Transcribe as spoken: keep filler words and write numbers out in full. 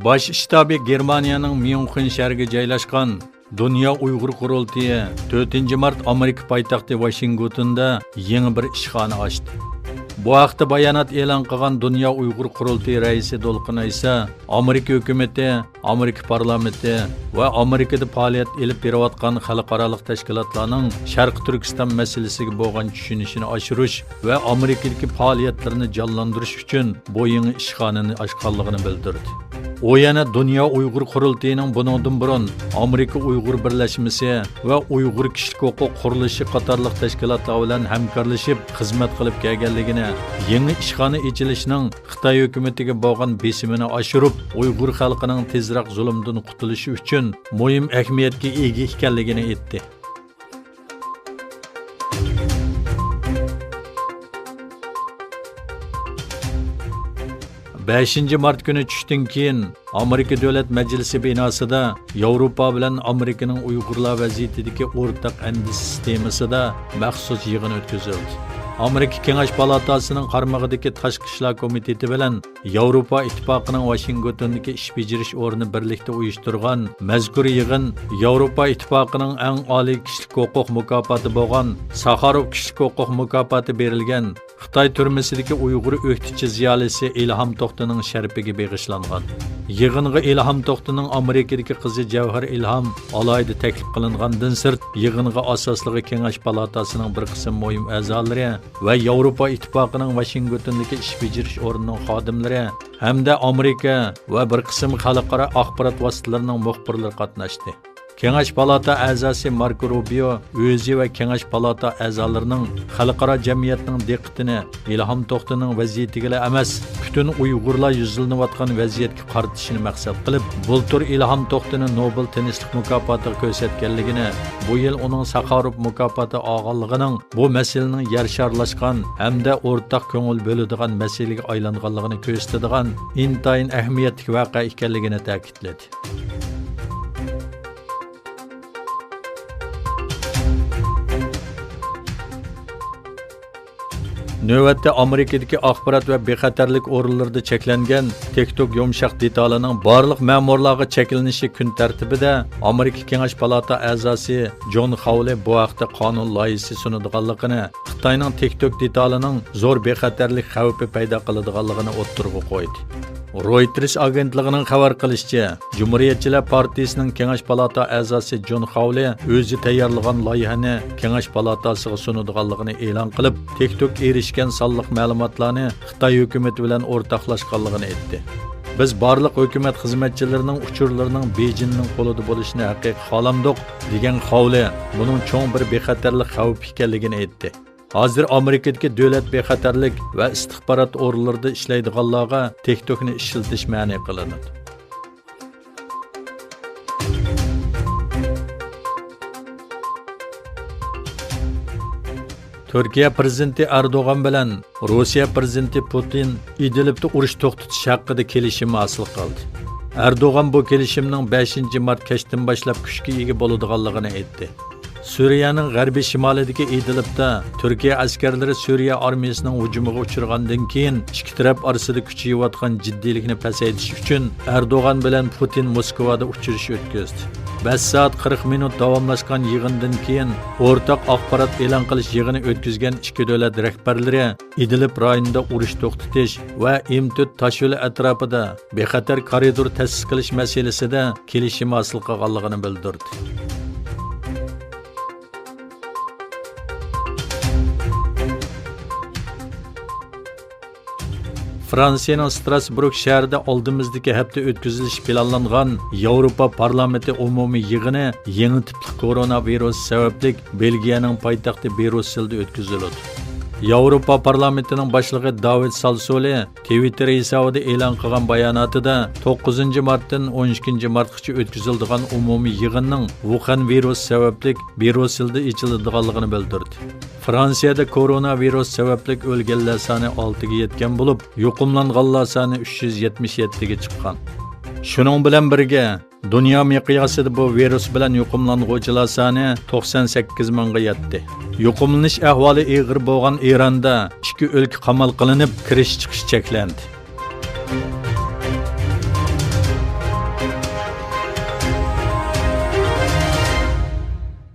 باش شتابى گېرمانىيەنىڭ ميۇنخېن شەھىرىگە جايلاشقان دۇنيا ئۇيغۇر قۇرۇلتىيى تۆتىنچى مارت ئامېرىكا پايتەختى ۋاشىنگتوندا يېڭى بىر ئىشخانا ئاچتى. بۇ ھەقتە بايانات ئېلان قىلغان دۇنيا ئۇيغۇر قۇرۇلتىيى رەئىسى دولقۇن ئەيسا، ئامېرىكا ھۆكۈمىتى، ئامېرىكا پارلامېنتى ۋە ئامېرىكىدا پائالىيەت ئېلىپ بېرىۋاتقان خەلقئارالىق تەشكىلاتلارنىڭ شەرقىي تۈركىستان مەسىلىسىگە بولغان چۈشىنىشىنى ئاشۇرۇش ۋە ئامېرىكىدىكى پائالىيەتلىرىنى جانلاندۇرۇش ئۈچۈن بۇ يېڭى ئىشخانىنى ئاچقانلىقىنى بىلدۈردى. ئۇ يەنە دۇنيا ئۇيغۇر قۇرۇلتىيىنىڭ بۇنىڭدىن بۇرۇن ئامېرىكا ئۇيغۇر بىرلەشمىسى ۋە ئۇيغۇر كىشىلىك ھوقۇق قۇرۇلۇشى قاتارلىق تەشكىلاتلار بىلەن ھەمكارلىشىپ خىزمەت قىلىپ كەلگەنلىكىنى، يېڭى ئىشخانا ئېچىلىشىنىڭ خىتاي ھۆكۈمىتىگە بولغان بېسىمىنى ئاشۇرۇپ، ئۇيغۇر خەلقىنىڭ تېزرەك زۇلۇمدىن قۇتۇلۇشى ئۈچۈن مۇھىم ئەھمىيەتكە ئىگە ئىكەنلىكىنى ئېيتتى. بەشىنچى مارت كۈنى چۈشتىن كېيىن ئامېرىكا دۆلەت مەجلىسى بىناسىدا ياۋروپا بىلەن ئامېرىكىنىڭ ئۇيغۇرلار ۋەزىيىتىدىكى ئورتاق ئەندىشىسى تېمىسىدا مەخسۇس يىغىن ئۆتكۈزۈلدى. ئامېرىكا كېڭەش پالاتاسىنىڭ قارمىقىدىكى تاشقى ئىشلار كومىتېتى بىلەن ياۋروپا ئىتتىپاقىنىڭ ۋاشىنگتوندىكى ئىش بېجىرىش ئورنى بىرلىكتە ئۇيۇشتۇرغان مەزكۇر يىغىن ياۋروپا ئىتتىپاقىنىڭ ئەڭ ئالىي كىشىلىك ھوقۇق مۇكاپاتى بولغان ساخاروف كىشىلىك ھوقۇق مۇكاپاتى بېرىلگەن خىتاي تۈرمىسىدىكى ئۇيغۇر ئۆكتىچى زىيالىيسى ئىلھام توختىنىڭ شەرىپىگە بېغىشلانغان. يىغىنغا ئىلھام توختىنىڭ ئامېرىكىدىكى قىزى جەۋھەر ئىلھام ئالاھىدە تەكلىپ قىلىنغاندىن سىرت، يىغىنغا ئاساسلىقى كېڭەش پالاتاسىنىڭ بىر قىسىم مۇھىم ئەزالىرى ۋە ياۋروپا ئىتتىپاقىنىڭ ۋاشىنگتوندىكى ئىش بېجىرىش ئورنىنىڭ خادىملىرى ھەمدە ئامېرىكا ۋە بىر قىسىم خەلقئارا ئاخبارات ۋاسىتىلىرىنىڭ مۇخبىرلىرى قاتناشتى. كېڭەش پالاتا ئەزاسى ماركو روبىيو ئۆزى ۋە كېڭەش پالاتا ئەزالىرىنىڭ خەلقئارا جەمئىيەتنىڭ دىققىتىنى ئىلھام توختىنىڭ ۋەزىيىتىگىلا ئەمەس، پۈتۈن ئۇيغۇرلار يۈزلىنىۋاتقان ۋەزىيەتكە قارىتىشىنى مەقسەت قىلىپ، بۇلتۇر ئىلھام توختىنى نوبېل تىنچلىق مۇكاپاتىغا كۆرسەتكەنلىكىنى، بۇ يىل ئۇنىڭ ساخاروف مۇكاپاتى ئالغانلىقىنىڭ بۇ مەسىلىنىڭ يەر شارلاشقان ھەمدە ئورتاق كۆڭۈل بۆلىدىغان مەسىلىگە ئايلانغانلىقىنى كۆرسىتىدىغان ئىنتايىن ئەھمىيەتلىك ۋەقە ئىكەنلىكىنى تەكىتلىدى. نۆۋەتتە ئامېرىكىدىكى ئاخبارات ۋە بىخەتەرلىك ئورۇنلىرىدا چەكلەنگەن تىك توك يۇمشاق دېتالىنىڭ بارلىق مەمۇرلارغا چەكلىنىشى كۈن تەرتىپىدە ئامېرىكا كېڭەش پالاتا ئەزاسى جون خاۋلى بۇ ھەقتە قانۇن لايىھىسى سۇنىدىغانلىقىنى، خىتاينىڭ تىك توك دېتالىنىڭ زور بىخەتەرلىك خەۋپى پەيدا قىلىدىغانلىقىنى ئوتتۇرىغا قويدى. رويتېرس ئاگېنتلىقىنىڭ خەۋەر قىلىشىچە، جۇمھۇرىيەتچىلەر پارتىيىسىنىڭ كېڭەش پالاتا ئەزاسى جون خاۋلى ئۆزى تەييارلىغان لايىھەنى كېڭەش پالاتاسىغا سۇنىدىغانلىقىنى ئېلان قىلىپ، تىك توك ئېرىشكەن سانلىق مەلۇماتلارنى خىتاي ھۆكۈمىتى بىلەن ئورتاقلاشقانلىقىنى ئېيتتى. بىز بارلىق ھۆكۈمەت خىزمەتچىلىرىنىڭ ئۇچۇرلىرىنىڭ بېيجىننىڭ قولىدا بولۇشىنى ھەقىقىي خالامدۇق، دېگەن خاۋلى بۇنىڭ چوڭ بىر بىخەتەرلىك خەۋپى ئىكەنلىكىنى ئېيتتى. ھازىر ئامېرىكىدىكى دۆلەت بىخەتەرلىك ۋە ئىستىخبارات ئورۇنلىرىدا ئىشلەيدىغانلارغا تىك توكنى ئىشلىتىش مەنئى قىلىنىدۇ. تۈركىيە پىرېزىدېنتى ئەردوغان بىلەن روسىيە پىرېزىدېنتى پۇتىن ئىدلىبتە ئۇرۇش توختىتىش ھەققىدە كېلىشىم ھاسىل قىلدى. ئەردوغان بۇ كېلىشىمنىڭ بەشىنچى مارت كەچتىن باشلاپ كۈچكە ئىگە بولىدىغانلىقىنى ئېيتتى. سۈرىيەنىڭ غەربىي شىمالىدىكى ئىدلىبتا تۈركىيە ئەسكەرلىرى سۈرىيە ئارمىيىسىنىڭ ھۇجۇمىغا ئۇچرىغاندىن كېيىن، ئىككى تەرەپ ئارىسىدا كۈچىيىۋاتقان جىددىيلىكنى پەسەيتىش ئۈچۈن ئەردوغان بىلەن پۇتىن موسكۋادا ئۇچرىشىش ئۆتكۈزدى. بەش سائەت قىرىق مىنۇت داۋاملاشقان يىغىندىن كېيىن، ئورتاق ئاخبارات ئېلان قىلىش يىغىنى ئۆتكۈزگەن ئىككى دۆلەت رەھبەرلىرى ئىدلىب رايونىدا ئۇرۇش توختىتىش ۋە ئىمتۈت تاشيولى ئەتراپىدا بىخەتەر كارىدور تەسىس قىلىش مەسىلىسىدە كېلىشىم ھاسىل قىلغانلىقىنى بىلدۈردى. فرانسىيەنىڭ ستراسبۇرگ شەھىرىدە ئالدىمىزدىكى ھەپتە ئۆتكۈزۈلۈشى پىلانلانغان ياۋروپا پارلامېنتى ئومۇمىي يىغىنى يېڭى تىپلىق كورونا ۋىرۇسى سەۋەبلىك بېلگىيەنىڭ پايتەختى بريۇسسېلدا ئۆتكۈزۈلىدۇ. ياۋروپا پارلامېنتىنىڭ باشلىقى داۋىد سالسولى تىۋىتتېر ھېسابىدا ئېلان قىلغان باياناتىدا، توققۇزىنچى مارتتىن ئون ئىككىنچى مارتقىچە ئۆتكۈزۈلىدىغان ئومۇمىي يىغىننىڭ ۋۇخەن ۋىرۇسى سەۋەبلىك بريۇسسېلدا ئېچىلىدىغانلىقىنى بىلدۈردى. فرانسىيەدە كورونا ۋىرۇس سەۋەبلىك ئۆلگەنلەر سانى ئالتىگە يەتكەن بولۇپ، يۇقۇملانغانلار سانى ئۈچ يۈز يەتمىش يەتتىگە چىققان. شۇنىڭ بىلەن بىرگە، دۇنيا مىقياسىدا بۇ ۋىرۇس بىلەن يۇقۇملانغۇچىلار سانى توقسان سەككىز مىڭغا يەتتى. يۇقۇملىنىش ئەھۋالى ئېغىر بولغان ئىراندا ئىككى ئۆلكە قامال قىلىنىپ، كىرىش چىقىش چەكلەندى.